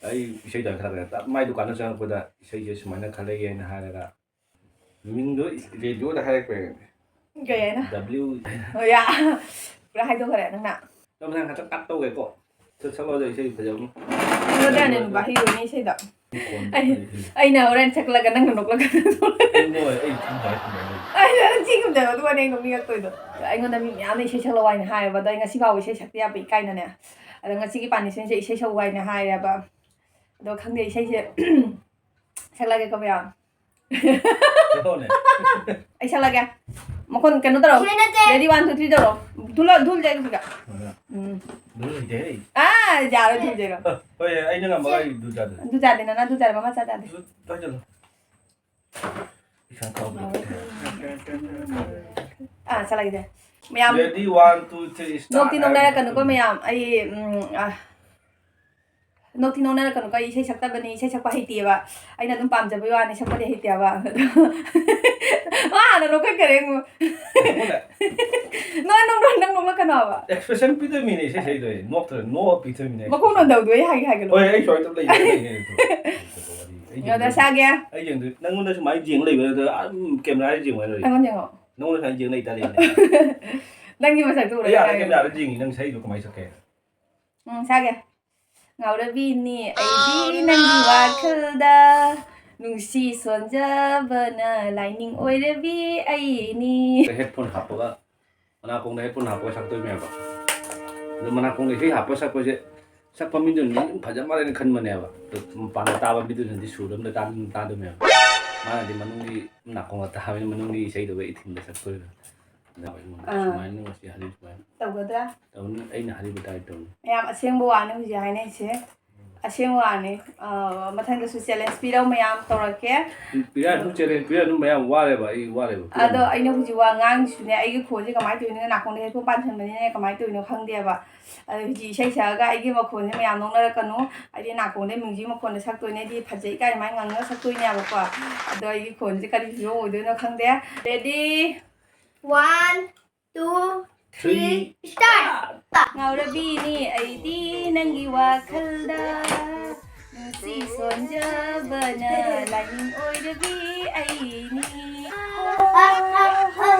ꯑꯩ ꯏꯁꯩ ꯇꯥꯟ ꯈꯜꯂꯛꯑꯦ꯫ ꯇꯞ ꯃꯥꯏ ꯗꯨꯀꯥꯟꯗ ꯆꯪꯉꯛꯄꯗ ꯏꯁꯩꯁꯦ ꯁꯨꯃꯥꯏꯅ ꯈꯜꯂꯛꯑꯦꯅ ꯍꯥꯏꯔꯒ, ꯃꯤꯡꯗꯣ ꯔꯦꯗꯤꯑꯣꯗ ꯍꯥꯏꯔꯛꯄ꯫ ꯀꯩ ꯍꯥꯏꯅ? W꯫ ꯑꯣ, ꯌꯥ꯫ ꯄꯨꯔꯥ ꯍꯥꯏꯗꯣꯛꯈ꯭ꯔꯦ ꯅꯪꯅ꯫ ꯅꯪ ꯃꯊꯪ ꯈꯛꯇꯪ cut ꯇꯧꯒꯦꯀꯣ꯫ ꯁꯠ ꯁꯠꯂꯣꯗ ꯏꯁꯩ ꯐꯖꯕ ꯑꯃ꯫ ꯑꯗꯨꯗꯅꯦ ꯅꯨꯄꯥ ꯍꯤꯔꯣꯅꯤ ꯏꯁꯩꯗꯣ꯫ ꯃꯈꯣꯟ ꯑꯩ-, ꯐꯖꯩ꯫ ꯑꯩꯅ ꯍꯣꯔꯦꯟ ꯁꯛꯂꯒ ꯅꯪꯅ ꯅꯣꯛꯂꯛꯀꯗꯣ꯫ ꯑꯩ ꯅꯣꯛꯑꯣꯏ, ꯑꯩ ꯊꯤ ꯅꯨꯡꯉꯥꯏ ꯊꯝꯃꯦ꯫ ꯑꯩ ꯅꯪ ꯊꯤ ꯉꯝꯗꯦꯕ, ꯑꯗꯨꯒꯅꯦ ꯑꯩ ꯅꯣꯛꯅꯤꯡꯉꯛꯇꯣꯏꯗꯣ꯫ ꯑꯩꯉꯣꯟꯗ ꯃꯤ ꯃꯌꯥꯝꯅ ꯏꯁꯩ ꯁꯛꯂꯛꯑꯣ ꯍꯥꯏꯅ ꯍꯥꯏꯌꯦꯕ, ꯑꯗꯣ ꯑꯩ ꯉꯁꯤ ꯐꯥꯎꯕ ꯏꯁꯩ ꯁꯛꯄ ꯌꯥꯕ ꯏꯀꯥꯏꯅꯅꯦ꯫ ꯑꯗꯣ ꯉꯁꯤꯒꯤ punishmentꯁꯦ ꯏꯁꯩ ꯁꯛꯎ ꯍꯥꯏꯅ ꯍꯥꯏꯔꯦꯕ꯫ ꯑꯗꯣ ꯈꯪꯗꯦ, ꯏꯁꯩꯁꯦ ꯁꯛꯂꯛꯑꯒꯦꯀꯣ ꯃꯌꯥꯝ꯫ ꯁꯛꯂꯛꯑꯣꯅꯦ꯫ ꯑꯩ ꯁꯛꯂꯛꯑꯒꯦ꯫ ꯃꯈꯣꯟ ꯀꯩꯅꯣ ꯇꯧꯔꯣ꯫ ꯁꯤꯗ ꯅꯠꯇꯦ꯫ Ready, one, two, three ꯇꯧꯔꯣ꯫ ꯙꯨꯜꯂꯣ, ꯙꯨꯜ ꯂꯩ ꯁꯤꯗ꯫ ꯎꯝ꯫ ꯙꯨꯜ ꯂꯩꯇꯦ꯫ ꯑꯥ, ꯌꯥꯔꯣꯏ ꯙꯨꯜ ꯂꯩꯔꯣ꯫ ꯍꯣꯏ, ꯑꯩꯅ ꯉꯝꯃꯒ ꯑꯩ ꯙꯨꯜ ꯆꯥꯗꯣꯏꯅꯦ꯫ ꯙꯨꯜ ꯆꯥꯗꯦ, ꯅꯅꯥ ꯙꯨꯜ ꯆꯥꯗꯦ, ꯃꯃꯥ ꯆꯥ ꯆꯥꯗꯦ꯫ ꯙꯨꯜ ꯆꯥꯁꯤꯜꯂꯣ꯫ ꯏꯁꯥ ꯀꯥꯎꯈ꯭ꯔꯦ꯫ ꯑꯥ, ꯁꯛꯂꯛꯑꯒꯦ꯫ ꯃꯌꯥꯝ ready, one, two, three, start. ꯅꯣꯛꯇꯤ ꯅꯣꯛꯅꯔꯛꯀꯅꯨꯀꯣ ꯃꯌꯥꯝ꯫ ꯑꯩ, ꯎꯝ, ꯑꯥ꯫ ꯅꯣꯛꯇꯤ ꯅꯣꯛꯅꯔꯛꯀꯅꯨꯀꯣ, ꯑꯩ ꯏꯁꯩ ꯁꯛꯇꯕꯅꯤ, ꯏꯁꯩ ꯁꯛꯄ ꯍꯩꯇꯦꯕ꯫ ꯑꯩꯅ ꯑꯗꯨꯝ ꯄꯥꯝꯖꯕꯩ ꯋꯥꯅꯤ, ꯁꯛꯄꯗꯤ ꯍꯩꯇꯦꯕ꯫ ꯃꯥ ꯍꯥꯟꯅ ꯅꯣꯛꯈꯠꯈꯔꯦ ꯑꯃꯨꯛ꯫ ꯅꯣꯏ ꯅꯣꯛ-, ꯅꯣꯛ-, ꯅꯪ ꯅꯣꯛꯂꯛꯀꯅꯣ ꯍꯥꯏꯕ꯫ Expression ꯄꯤꯗꯣꯏꯃꯤꯅꯦ ꯏꯁꯩ ꯁꯛꯏꯗꯣ, ꯑꯩ ꯅꯣꯛꯇ꯭ꯔ-, ꯅꯣꯛꯑ ꯄꯤꯗꯣꯏꯃꯤꯅꯦ ꯃꯈꯣꯡ expression꯫ ꯅꯣꯟꯊꯕꯗꯣ ꯑꯩ ꯍꯥꯏꯒꯦ ꯍꯥꯏꯒꯦ ꯍꯣꯏ, ꯑꯩ ꯁꯨꯃꯥꯏꯅ ꯇꯧ ꯂꯩ, ꯑꯩ ꯌꯦꯡꯉꯦ ꯑꯗꯣ꯫ ꯑꯗꯣ ꯁꯥꯒꯦ꯫ ꯑꯩ ꯌꯦꯡꯗꯣꯏ-, ꯅꯪꯉꯣꯟꯗ ꯁꯨꯃꯥꯏꯅ ꯌꯦꯡ ꯂꯩꯕ ꯅꯠꯇ꯭ꯔꯒ, ꯑꯥ, camera ꯗ ꯌꯦꯡꯉꯨ ꯍꯥꯏꯔꯣ? ꯑꯩꯉꯣꯟꯗ ꯌꯦꯡꯉꯣ꯫ ꯅꯪꯉꯣꯟꯗ ꯁꯨꯃꯥꯏꯅ ꯌꯦꯡ ꯂꯩꯇꯥꯔꯦꯅꯦ꯫ ꯅꯪꯒꯤ ꯃꯁꯛꯇꯣ ꯎꯔꯒ ꯑꯩ ꯑꯥꯗ ꯉꯥꯡꯉꯦ꯫ Camera ꯗ ꯌꯦꯡꯉꯤ, ꯅꯪ ꯁꯛꯏꯗꯣ ꯀꯃꯥꯏꯅ ꯁꯛꯀꯦ? ꯎꯝ, ꯁꯥꯒꯦ꯫ ꯉꯥꯎꯔꯕꯤꯅꯤ ꯑꯩꯗꯤ ꯅꯪꯒꯤ ꯋꯥꯈꯜꯗ, ꯅꯨꯡꯁꯤ ꯁꯣꯟꯖꯕꯅ ꯂꯥꯏꯅꯤꯡ ꯑꯣꯏꯔꯕꯤ ꯑꯩꯅꯤ꯫ Headphone ꯍꯥꯞꯄꯒ, ꯃꯅꯥꯀꯣꯡꯗ headphone ꯍꯥꯞꯄꯒ ꯁꯛꯇꯣꯏꯅꯦꯕ꯫ ꯑꯗꯣ ꯃꯅꯥꯀꯣꯡꯗ ꯏꯁꯩ ꯍꯥꯞꯄ ꯁꯛꯄꯁꯦ, ꯁꯛꯄ ꯃꯤꯗꯨꯅꯗꯤ ꯑꯗꯨꯝ ꯐꯖ ꯃꯥꯜꯂꯦꯅ ꯈꯟꯕꯅꯦꯕ꯫ ꯑꯗꯣ ꯃꯄꯥꯟꯗ ꯇꯥꯕ ꯃꯤꯗꯨꯅꯗꯤ ꯁꯨꯔ ꯑꯝꯇ ꯇꯥ-, ꯇꯥꯗꯕꯅꯦꯕ꯫ ꯃꯥꯅꯗꯤ ꯃꯅꯨꯡꯒꯤ ꯅꯥꯀꯣꯡꯗ ꯇꯥꯕꯅꯤꯅ ꯃꯅꯨꯡꯒꯤ ꯏꯁꯩꯗꯨꯒ ꯏꯊꯤꯟꯗ ꯁꯛꯇꯣꯏꯕ꯫ ꯑꯗꯨꯅ ꯑꯩꯉꯣꯟꯗ ꯑꯥ꯫ ꯁꯨꯃꯥꯏꯅ ꯉꯁꯤ ꯍꯥꯏꯔꯤ ꯁꯨꯃꯥꯏꯅ ꯇꯧꯒꯗ꯭ꯔꯥ? ꯇꯧꯅꯤ, ꯑꯩꯅ ꯍꯥꯏꯔꯤꯕ ꯇꯥꯏꯞ ꯇꯧꯅꯤ꯫ ꯌꯥꯝ ꯑꯁꯦꯡꯕ ꯋꯥꯅꯤ ꯍꯧꯖꯤꯛ ꯍꯥꯏꯅꯩꯁꯦ꯫ ꯑꯁꯦꯡꯕ ꯋꯥꯅꯤ꯫ ꯑꯥ, ꯃꯊꯪꯗꯁꯨ challenge ꯄꯤꯔꯧ ꯃꯌꯥꯝ, ꯇꯧꯔꯛꯀꯦ꯫ ꯄꯤꯔꯛꯑꯅꯨ, challenge ꯄꯤꯔꯛꯑꯅꯨ, ꯃꯌꯥꯝ ꯋꯥꯔꯦꯕ, ꯑꯩ ꯋꯥꯔꯦꯕ, ꯑꯗꯣ ꯄꯤꯔꯛꯑꯅꯨ꯫ ꯑꯩꯅ ꯍꯧꯖꯤꯛ ꯋꯥ ꯉꯥꯡꯉꯤꯁꯤꯅꯦ, ꯑꯩꯒꯤ ꯈꯣꯟꯁꯦ ꯀꯃꯥꯏꯅ ꯇꯧꯔꯤꯅꯣ? ꯅꯥꯀꯣꯡꯗ headphone ꯄꯥꯟꯁꯟꯕꯅꯤꯅ ꯀꯃꯥꯏꯅ ꯇꯧꯔꯤꯅꯣ ꯈꯪꯗꯦꯕ꯫ ꯑꯗꯣ ꯍꯧꯖꯤꯛ ꯏꯁꯩ ꯁꯛꯑꯒ ꯑꯩꯒꯤ ꯃꯈꯣꯟꯁꯦ ꯃꯌꯥꯝ ꯅꯣꯛꯅꯔꯛꯀꯅꯨ꯫ ꯑꯩꯗꯤ ꯅꯥꯀꯣꯡꯗ music ꯃꯈꯣꯟꯗ ꯁꯛꯇꯣꯏꯅꯦ, ꯑꯩꯗꯤ ꯐꯖꯩ ꯀꯥꯏꯅ ꯃꯥꯏ ꯉꯥꯡꯅ ꯁꯛꯇꯣꯏꯅꯦꯕꯀꯣ꯫ ꯑꯗꯣ ꯑꯩꯒꯤ ꯈꯣꯟꯁꯦ ꯀꯔꯤ ꯐꯤꯕꯝ ꯑꯣꯏꯗꯣꯏꯅꯣ ꯈꯪꯗꯦ꯫ Ready? One, two, three, start! ꯉꯥꯎꯔꯕꯤꯅꯤ ꯑꯩꯗꯤ ꯅꯪꯒꯤ ꯋꯥꯈꯜꯗ, ꯅꯨꯡꯁꯤ ꯁꯣꯟꯖꯕꯅ ꯂꯥꯏꯅꯤꯡ ꯑꯣꯏꯔꯕꯤ ꯑꯩꯅꯤ꯫ ꯍꯣ, ꯍꯣ,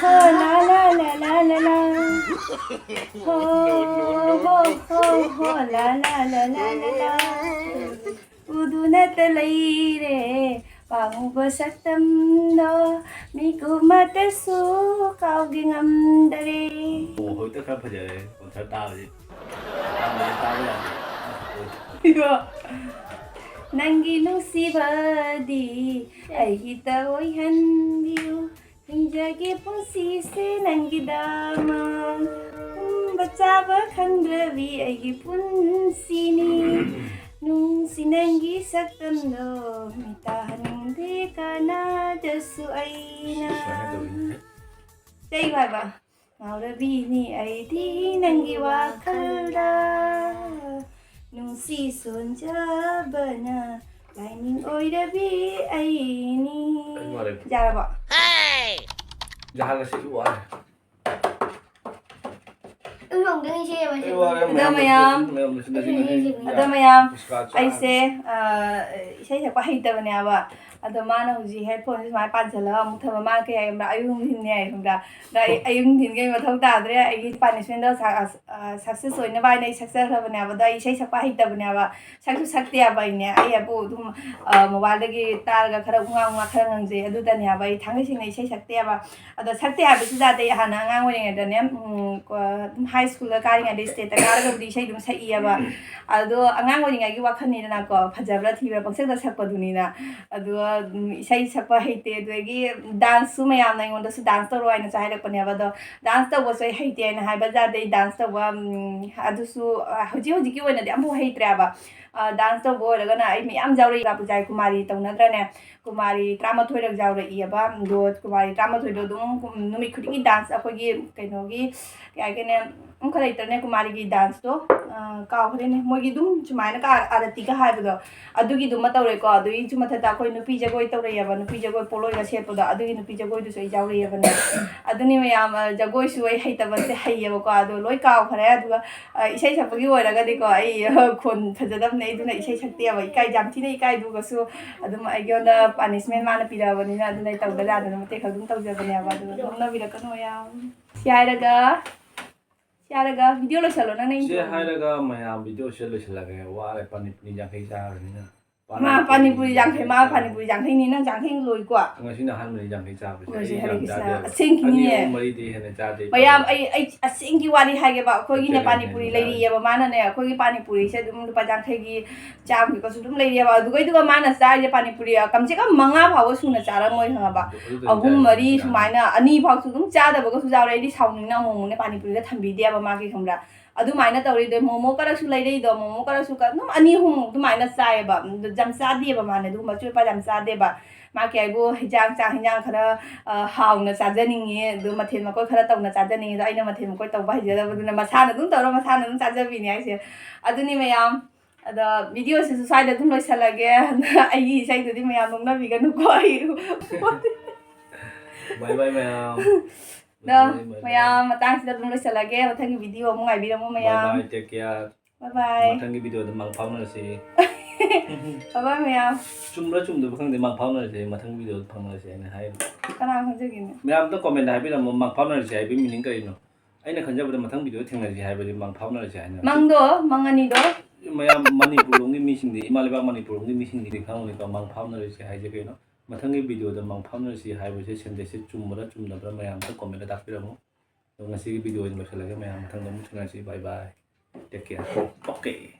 ꯍꯣ, ꯂꯥ, ꯂꯥ, ꯂꯥ, ꯂꯥ, ꯂꯥ, ꯂꯥ꯫ ꯍꯣ, ꯍꯣ, ꯍꯣ, ꯍꯣ, ꯂꯥ, ꯂꯥ, ꯂꯥ, ꯂꯥ, ꯂꯥ, ꯂꯥ꯫ ꯎꯗꯨꯅꯇ ꯂꯩꯔꯦ ꯄꯥꯝꯃꯨꯕ ꯁꯛꯇꯝꯗꯣ, ꯃꯤꯀꯨꯞ ꯑꯃꯠꯇꯁꯨ ꯀꯥꯎꯒꯦ ꯉꯝꯗꯔꯦ꯫ ꯑꯣ, ꯍꯧꯖꯤꯛꯇ ꯈꯔ ꯐꯖꯔꯦ concert ꯇꯥꯕꯁꯤ꯫ ꯇꯥꯕ ꯌꯥꯗꯦ, ꯇꯥꯕ ꯌꯥꯗꯦ꯫ ꯏꯕꯣ, ꯅꯪꯒꯤ ꯅꯨꯡꯁꯤꯕꯗꯤ ꯑꯩꯒꯤꯇ ꯑꯣꯏꯍꯟꯕꯤꯌꯨ꯫ ꯍꯤꯡꯖꯒꯦ ꯄꯨꯟꯁꯤꯁꯦ ꯅꯪꯒꯤꯗꯃꯛ꯫ ꯇꯨꯝꯕ ꯆꯥꯕ ꯈꯪꯗ꯭ꯔꯕꯤ ꯑꯩꯒꯤ ꯄꯨꯟꯁꯤꯅꯤ꯫ ꯅꯨꯡꯁꯤ ꯅꯪꯒꯤ ꯁꯛꯇꯝꯗꯣ ꯃꯤꯇꯥꯍꯟꯅꯤꯡꯗꯦ ꯀꯅꯥꯗꯁꯨ ꯑꯩꯅ꯫ ꯁꯨꯃꯥꯏꯅ ꯇꯧꯋꯤ꯫ ꯀꯩ ꯍꯥꯏꯕ? ꯉꯥꯎꯔꯕꯤꯅꯤ ꯑꯩꯗꯤ ꯅꯪꯒꯤ ꯋꯥꯈꯜꯗ, ꯅꯨꯡꯁꯤ ꯁꯤ ꯁꯣꯟꯖꯕꯅ ꯂꯥꯏꯅꯤꯡ ꯑꯣꯏꯔꯕꯤ ꯑꯩꯅꯤ꯫ ꯑꯩ ꯋꯥꯔꯦ꯫ ꯌꯥꯔꯕꯣ? ꯖꯍꯥꯟ ꯉꯁꯤ ꯋꯥꯔꯦ꯫ ꯑꯩ ꯋꯥꯔꯦ꯫ ꯑꯗꯣ ꯃꯌꯥꯝ, ꯃꯌꯥꯝ ꯂꯣꯏꯁꯤꯟꯅꯁꯤ, ꯂꯣꯏꯁꯤꯟꯅꯁꯤ꯫ ꯑꯗꯣ ꯃꯌꯥꯝ, ꯄꯨꯁꯄꯥ ꯆꯥ꯫ ꯑꯩꯁꯦ, ꯑ, ꯏꯁꯩ ꯁꯛꯄ ꯍꯩꯇꯕꯅꯦꯕ꯫ ꯑꯗꯣ ꯃꯥꯅ ꯍꯧꯖꯤꯛ headphone ꯁꯦ ꯁꯨꯃꯥꯏꯅ ꯄꯥꯟꯁꯤꯜꯂꯒ ꯑꯃꯨꯛ ꯊꯝꯕ꯫ ꯃꯥꯅ ꯀꯩ ꯍꯥꯏ ꯈꯪꯕ꯭ꯔꯥ? ꯑꯌꯨꯛ ꯅꯨꯡꯊꯤꯟ ꯍꯥꯏ ꯈꯪꯕ꯭ꯔꯥ? ꯑꯗ ꯑꯩ, ꯑꯌꯨꯛ ꯅꯨꯡꯊꯤꯟꯒꯤ ꯃꯊꯧ ꯇꯥꯗ꯭ꯔꯦ꯫ ꯑꯩꯒꯤ punishment ꯗꯣ ꯁ-, ꯑ, success ꯑꯣꯏꯅꯕ ꯍꯥꯏꯅ ꯑꯩ ꯁꯛꯆꯈ꯭ꯔꯕꯅꯦꯕ꯫ ꯑꯗꯣ ꯑꯩ ꯏꯁꯩ ꯁꯛꯄ ꯍꯩꯇꯕꯅꯦꯕ꯫ ꯁꯛꯁꯨ ꯁꯛꯇꯦ ꯍꯥꯏꯕ ꯑꯩꯅꯦ꯫ ꯑꯩ ꯑꯕꯨ ꯑꯗꯨꯝ, ꯑ, mobile ꯗꯒꯤ ꯇꯥꯔꯒ ꯈꯔ ꯎꯉꯥ ꯎꯉꯥ ꯈꯔ ꯉꯪꯖꯩ꯫ ꯑꯗꯨꯗꯅꯦ ꯍꯥꯏꯕ꯫ ꯑꯩ ꯊꯥꯡꯒꯩ ꯁꯦꯡꯅ ꯏꯁꯩ ꯁꯛꯇꯦ ꯍꯥꯏꯕ꯫ ꯑꯗꯣ ꯁꯛꯇꯦ ꯍꯥꯏꯕꯁꯤꯗ ꯑꯇꯩ ꯍꯥꯟꯅ ꯑꯉꯥꯡ ꯑꯣꯏꯔꯤꯉꯩꯗꯅꯦ, ꯎꯝ, ꯀꯣ-, ꯑꯗꯨꯝ high school ꯗ ꯀꯥꯔꯤꯉꯩꯗ stage ꯇ ꯀꯥꯔꯒꯕꯨꯗꯤ ꯏꯁꯩ ꯑꯗꯨꯝ ꯁꯛꯏꯌꯦꯕ꯫ ꯑꯗꯣ ꯑꯉꯥꯡ ꯑꯣꯏꯔꯤꯉꯩꯒꯤ ꯋꯥꯈꯜꯅꯤꯗꯅꯀꯣ, ꯐꯖꯕ꯭ꯔꯥ ꯊꯤꯕ꯭ꯔꯥ ꯄꯪꯁꯛꯇ ꯁꯛꯄꯗꯨꯅꯤꯅ꯫ ꯑꯗꯣ, ꯎꯝ, ꯏꯁꯩ ꯁꯛꯄ ꯍꯩꯇꯦ꯫ ꯑꯗꯨꯗꯒꯤ dance ꯁꯨ ꯃꯌꯥꯝꯅ ꯑꯩꯉꯣꯟꯗꯁꯨ dance ꯇꯧꯔꯣ ꯍꯥꯏꯅꯁꯨ ꯍꯥꯏꯔꯛꯄꯅꯦꯕ꯫ ꯑꯗꯣ dance ꯇꯧꯕꯁꯨ ꯑꯩ ꯍꯩꯇꯦ ꯍꯥꯏꯅ ꯍꯥꯏꯕ ꯌꯥꯗꯦ꯫ ꯑꯩ dance ꯇꯧꯕ, ꯎꯝ, ꯑꯗꯨꯁꯨ, ꯑ, ꯍꯧꯖꯤꯛ ꯍꯧꯖꯤꯛꯀꯤ ꯑꯣꯏꯅꯗꯤ ꯑꯃꯐꯥꯎ ꯍꯩꯇ꯭ꯔꯦꯕ꯫ ꯑ, dance ꯇꯧꯕ ꯑꯣꯏꯔꯒꯅ ꯑꯩ ꯃꯌꯥꯝ ꯌꯥꯎꯔꯛꯏ꯫ ꯄꯨꯖꯥꯒꯤ ꯀꯨꯃꯥꯔꯤ ꯇꯧꯅꯗ꯭ꯔꯅꯦ? ꯀꯨꯃꯥꯔꯤ ꯇꯔꯥꯃꯥꯊꯣꯏꯔꯛ ꯌꯥꯎꯔꯛꯏꯑꯕ꯫ ꯑꯗꯣ ꯀꯨꯃꯥꯔꯤ ꯇꯔꯥꯃꯥꯊꯣꯏꯗꯣ ꯑꯗꯨꯝ ꯀꯨꯝ-, ꯅꯨꯃꯤꯠ ꯈꯨꯗꯤꯡꯒꯤ dance ꯑꯩꯈꯣꯏꯒꯤ ꯀꯩꯅꯣꯒꯤ, ꯀꯩ ꯍꯥꯏꯒꯦꯅꯦ, ꯑꯃꯈꯛ ꯂꯩꯇ꯭ꯔꯅꯦ ꯀꯨꯃꯥꯔꯤꯒꯤ dance ꯇꯣ? ꯑ, ꯀꯥꯎꯈ꯭ꯔꯦꯅꯦ꯫ ꯃꯣꯏꯒꯤ ꯑꯗꯨꯝ ꯁꯨꯃꯥꯏꯅ ꯀꯥ-, ꯑꯥꯔꯇꯤꯒ ꯍꯥꯏꯕꯗꯣ, ꯑꯗꯨꯒꯤꯗꯨꯃ ꯇꯧꯔꯦꯀꯣ꯫ ꯑꯗꯨꯒꯤꯁꯨ ꯃꯊꯛꯇ ꯑꯩꯈꯣꯏ ꯅꯨꯄꯤ ꯖꯒꯣꯏ ꯇꯧꯔꯛꯑꯦꯕ, ꯅꯨꯄꯤ ꯖꯒꯣꯏ ꯄꯣꯠꯂꯣꯏꯒ ꯁꯦꯠꯄꯗꯣ, ꯑꯗꯨꯒꯤ ꯅꯨꯄꯤ ꯖꯒꯣꯏꯗꯨꯁꯨ ꯑꯩ ꯌꯥꯎꯔꯛꯑꯦꯕꯅꯦ꯫ ꯑꯗꯨꯅꯤ ꯃꯌꯥꯝ, ꯑ, ꯖꯒꯣꯏꯁꯨ ꯑꯩ ꯍꯩꯇꯕꯁꯦ ꯍꯩꯌꯦꯕꯀꯣ, ꯑꯗꯣ ꯂꯣꯏ ꯀꯥꯎꯈ꯭ꯔꯦ꯫ ꯑꯗꯨꯒ, ꯑ, ꯏꯁꯩ ꯁꯛꯄꯒꯤ ꯑꯣꯏꯔꯒꯗꯤꯀꯣ, ꯑꯩ, ꯑ, ꯈꯣꯟ ꯐꯖꯗꯕꯅꯦ, ꯑꯗꯨꯅ ꯏꯁꯩ ꯁꯛꯇꯦꯕ, ꯏꯀꯥꯏ, ꯌꯥꯝ ꯊꯤꯅ ꯏꯀꯥꯏ꯫ ꯑꯗꯨꯒꯁꯨ ꯑꯗꯨꯝ ꯑꯩꯉꯣꯟꯗ punishment ꯃꯥꯅ ꯄꯤꯔꯛꯑꯕꯅꯤꯅ ꯑꯗꯨꯝ ꯑꯩ ꯇꯧꯗ ꯌꯥꯗꯅ ꯃꯇꯦꯛ ꯈꯔ ꯑꯗꯨꯝ ꯇꯧꯖꯕꯅꯦꯕ꯫ ꯑꯗꯨꯒ ꯑꯗꯨꯝ ꯅꯣꯛꯅꯕꯤꯔꯛꯀꯅꯨ ꯃꯌꯥꯝ꯫ ꯁꯤ ꯍꯥꯏꯔꯒ, ꯁꯤ ꯍꯥꯏꯔꯒ video ꯂꯣꯏꯁꯜꯂꯣ ꯅꯪꯅ ꯁꯤ intro ꯍꯥꯏꯔꯒ ꯃꯌꯥꯝ video ꯁꯦ ꯂꯣꯏꯁꯤꯜꯂꯒꯦ꯫ ꯋꯥꯔꯦ, ꯄꯥꯅꯤ ꯄꯨꯔꯤ ꯌꯥꯡꯈꯩ ꯆꯥꯔꯕꯅꯤꯅ꯫ ꯃꯥ ꯄꯥꯅꯤ ꯄꯨꯔꯤ ꯌꯥꯡꯈꯩ, ꯃꯥ ꯄꯥꯅꯤ ꯄꯨꯔꯤ ꯌꯥꯡꯈꯩꯅꯤ, ꯅꯪ ꯌꯥꯡꯈꯩ ꯂꯣꯏꯀꯣ꯫ ꯉꯁꯤꯅ ꯑꯍꯥꯟꯕꯅꯤ ꯌꯥꯡꯈꯩ ꯆꯥꯕꯁꯦ꯫ ꯂꯣꯏꯁꯦ, ꯑꯩ ꯍꯔꯦ ꯌꯥꯝ ꯀ꯭ꯔꯤꯁꯅ꯫ ꯆꯥꯗꯦꯕ꯫ ꯑꯁꯦꯡꯀꯤꯅꯤꯅꯦ꯫ ꯑꯅꯤ ꯑꯍꯨꯝ ꯃꯔꯤꯗꯤ ꯍꯦꯟꯅ ꯆꯥꯗꯦ꯫ ꯃꯌꯥꯝ, ꯑꯩ, ꯑꯩ ꯑꯁꯦꯡꯒꯤ ꯋꯥꯔꯤ ꯍꯥꯏꯒꯦꯕ, ꯑꯩꯈꯣꯏꯒꯤꯅꯦ ꯆꯠꯆꯔꯦ, ꯄꯥꯅꯤ ꯄꯨꯔꯤ ꯆꯠꯆꯔꯦ꯫ ꯂꯩꯔꯤꯑꯕ, ꯃꯥꯅꯅꯦ ꯑꯩꯈꯣꯏꯒꯤ ꯄꯥꯅꯤ ꯄꯨꯔꯤꯁꯦ ꯑꯗꯨꯝ ꯂꯨꯄꯥ ꯌꯥꯡꯈꯩꯒꯤ ꯆꯥꯝꯒꯤꯀꯁꯨ ꯑꯗꯨꯝ ꯂꯩꯔꯤꯑꯕ꯫ ꯑꯗꯨꯒꯩꯗꯨꯒ ꯃꯥꯅ ꯆꯥꯔꯤꯁꯦ ꯄꯥꯅꯤ ꯄꯨꯔꯤ, ꯑ, ꯀꯝꯁꯦ ꯀꯝ ꯃꯉꯥ ꯐꯥꯎꯕ ꯁꯨꯅ ꯆꯥꯔꯝꯃꯣꯏ ꯈꯪꯉꯕ꯫ ꯑꯗꯨ, ꯑꯗꯨꯗꯤ ꯑꯍꯨꯝ, ꯆꯥꯗꯦ, ꯃꯔꯤ ꯆꯥꯗꯦ꯫ ꯁꯨꯃꯥꯏꯅ, ꯑꯅꯤ ꯐꯥꯎꯁꯨ ꯑꯗꯨꯝ ꯆꯥꯗꯕꯒꯁꯨ ꯌꯥꯎꯔꯦ꯫ ꯑꯩꯗꯤ ꯁꯥꯎꯅꯤꯡꯅ ꯑꯃꯨꯛ ꯑꯃꯨꯛꯅꯦ ꯄꯥꯅꯤ ꯄꯨꯔꯤꯒ ꯊꯝꯕꯤꯗꯦꯕ ꯃꯥꯒꯤ, ꯈꯪꯕ꯭ꯔꯥ? ꯑꯗꯨꯃꯥꯏꯅ ꯇꯧꯔꯤꯗꯣ꯫ ꯃꯣꯃꯣ ꯈꯔꯁꯨ ꯂꯩꯔꯛꯏꯗꯣ, ꯃꯣꯃꯣ ꯈꯔꯁꯨ ꯀ-, ꯑꯗꯨꯝ ꯑꯅꯤ ꯑꯍꯨꯝ ꯑꯗꯨꯃꯥꯏꯅ ꯆꯥꯏꯌꯦꯕ꯫ ꯑꯗꯨ ꯌꯥꯝ ꯆꯥꯗꯦꯕ ꯃꯥꯅꯦ, ꯑꯗꯨꯒꯨꯝꯕ ꯑꯆꯣꯏ ꯑꯄꯥ ꯌꯥꯝ ꯆꯥꯗꯦꯕ꯫ ꯃꯥ ꯀꯩ ꯍꯥꯏꯕꯨ ꯍꯤꯟꯖꯥꯡ, ꯆꯥꯛ ꯍꯤꯟꯖꯥꯡ ꯈꯔ, ꯑ, ꯍꯥꯎꯅ ꯆꯥꯖꯅꯤꯡꯉꯦ, ꯑꯗꯨ ꯃꯊꯦꯜ ꯃꯀꯣꯏ ꯈꯔ ꯇꯧꯅ ꯆꯥꯖꯅꯤꯡꯉꯦ, ꯑꯗꯣ ꯑꯩꯅ ꯃꯊꯦꯜ ꯃꯀꯣꯏ ꯇꯧꯕ ꯍꯩꯖꯗꯕꯗꯨꯅ ꯃꯁꯥꯅ ꯑꯗꯨꯝ ꯇꯧꯔ ꯃꯁꯥꯅ ꯑꯗꯨꯝ ꯆꯥꯖꯕꯤꯅꯦ ꯍꯥꯏꯁꯦ꯫ ꯑꯗꯨꯅꯤ ꯃꯌꯥꯝ꯫ ꯑꯗꯣ video ꯁꯤꯁꯨ ꯁ꯭ꯋꯥꯏꯗ ꯑꯗꯨꯝ ꯂꯣꯏꯁꯤꯜꯂꯒꯦ꯫ ꯑꯩꯒꯤ ꯏꯁꯩꯗꯨꯗꯤ ꯃꯌꯥꯝ ꯅꯣꯛꯅꯕꯤꯒꯅꯨꯀꯣ꯫ ꯑꯩ Bye bye ꯃꯌꯥꯝ꯫ ꯑꯗꯣ ꯃꯌꯥꯝ ꯃꯇꯥꯡꯁꯤꯗ ꯑꯗꯨꯝ ꯂꯣꯏꯁꯤꯜꯂꯒꯦ꯫ ꯃꯊꯪꯒꯤ video ꯑꯃꯨꯛ ꯉꯥꯏꯕꯤꯔꯝꯃꯣ ꯃꯌꯥꯝ꯫ Bye bye, take care꯫ Bye bye꯫ ꯃꯊꯪꯒꯤ video ꯗ ꯃꯪ ꯐꯥꯎꯅꯔꯁꯤ꯫ Bye bye ꯃꯌꯥꯝ꯫ ꯆꯨꯝꯕ꯭ꯔꯥ ꯆꯨꯝꯗꯕ꯭ꯔꯥ ꯈꯪꯗꯦ, ꯃꯪ ꯐꯥꯎꯅꯔꯁꯤ꯫ ꯃꯊꯪ video ꯗ ꯐꯪꯅꯔꯁꯤ ꯍꯥꯏꯅ ꯍꯥꯏꯔꯤꯕ꯫ ꯀꯅꯥ ꯈꯪꯖꯒꯦꯅꯦ? ꯃꯌꯥꯝ ꯑꯝꯇ comment ꯗ ꯍꯥꯏꯕꯤꯔꯝꯃꯣ, ꯃꯪ ꯐꯥꯎꯅꯔꯁꯤ ꯍꯥꯏꯕꯒꯤ meaning ꯀꯔꯤꯅꯣ? ꯑꯩꯅ ꯈꯟꯖꯕꯗ ꯃꯊꯪ video ꯗ ꯊꯦꯡꯅꯁꯤ ꯍꯥꯏꯕꯗꯤ ꯃꯪ ꯐꯥꯎꯅꯔꯁꯤ ꯍꯥꯏꯅ꯫ ꯃꯪꯗꯣ, ꯃꯪ ꯑꯅꯤꯗꯣ꯫ ꯃꯌꯥꯝ ꯃꯅꯤꯄꯨꯔ ꯂꯣꯝꯒꯤ ꯃꯤꯁꯤꯡꯗꯤ, ꯏꯃꯥ ꯂꯩꯕꯥꯛ ꯃꯅꯤꯄꯨꯔ ꯂꯣꯝꯒꯤ ꯃꯤꯁꯤꯡꯗꯤ ꯈꯪꯉꯝꯅꯤꯀꯣ, ꯃꯪ ꯐꯥꯎꯅꯔꯁꯤ ꯍꯥꯏꯁꯦ ꯀꯩꯅꯣ? ꯃꯊꯪꯒꯤ video ꯗ ꯃꯪ ꯐꯥꯎꯅꯔꯁꯤ ꯍꯥꯏꯕꯁꯦ sentence ꯁꯦ ꯆꯨꯝꯕ꯭ꯔꯥ ꯆꯨꯝꯗꯕ꯭ꯔꯥ ꯃꯌꯥꯝ ꯑꯝꯇ comment ꯗ ꯇꯥꯛꯄꯤꯔꯝꯃꯣ꯫ ꯑꯗꯣ ꯉꯁꯤꯒꯤ video ꯑꯣꯏꯅ ꯂꯣꯏꯁꯤꯜꯂꯒꯦ ꯃꯌꯥꯝ, ꯃꯊꯪꯗ ꯑꯃꯨꯛ ꯊꯦꯡꯅꯔꯁꯤ꯫ Bye bye, take care꯫ Okay꯫